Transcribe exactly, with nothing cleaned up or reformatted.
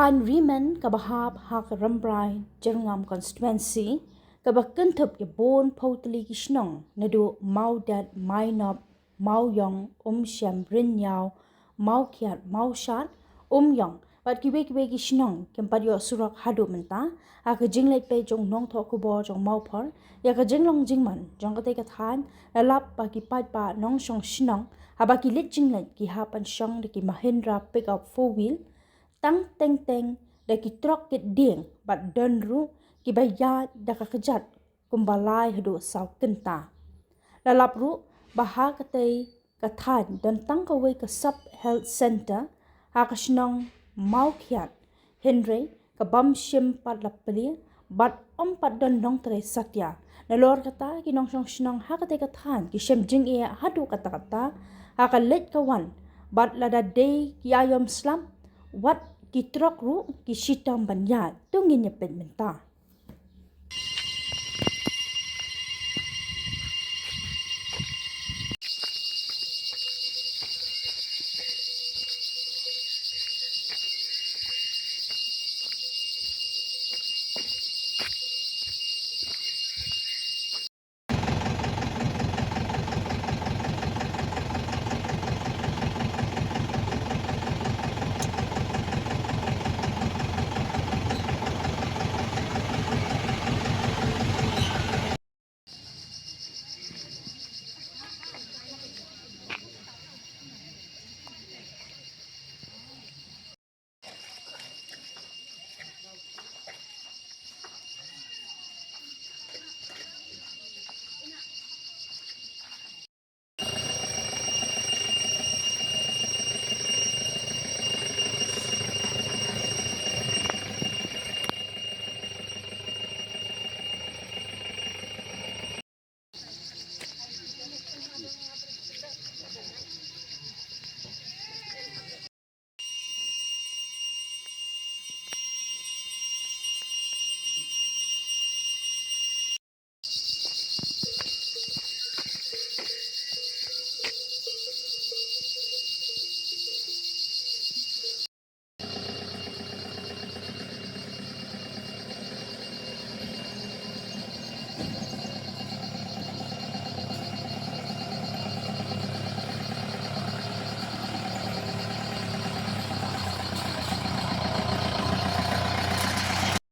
Rimen kaba hap ha ka Rambrai Jyrngam constituency, kaba kynthup ïa bun phew tylli ki shnong naduh Mawdet, Mainop, Mawiong, Umshem, Rynïaw, Mawkhiat, Mawshad, Umïong bad kiwei kiwei ki shnong kim pat ïoh surok haduh mynta. Ha ka jingleit peit jong u nongthoh khubor jong Mawphor ïa ka jinglong jingman jong katei ka thaiñ, la lap ba ki paidbah nongshong shnong, haba ki leit jingleit, ki hap ban shong da ki Mahindra pickup four wheel, tang teng teng da ki trok kit dieng, bad don ruh kiba ïaid da ka kjat kumba lai haduh saw kynta. La lap ruh ba ha katei ka thaiñ don tang kawei ka sub health centre ha ka shnong Mawkhiat, hynrei ka bym shym pat la plie bad ym pat don nongtrei satia. Nalor kata, ki nongshong shnong ha katei ka thaiñ ki shem jingeh haduh katta katta ha ka leit ka wan, bad lada dei ki aïom slap, wat ki trok ruh ki shitom ban ïaid. To ngin ïa peit mynta.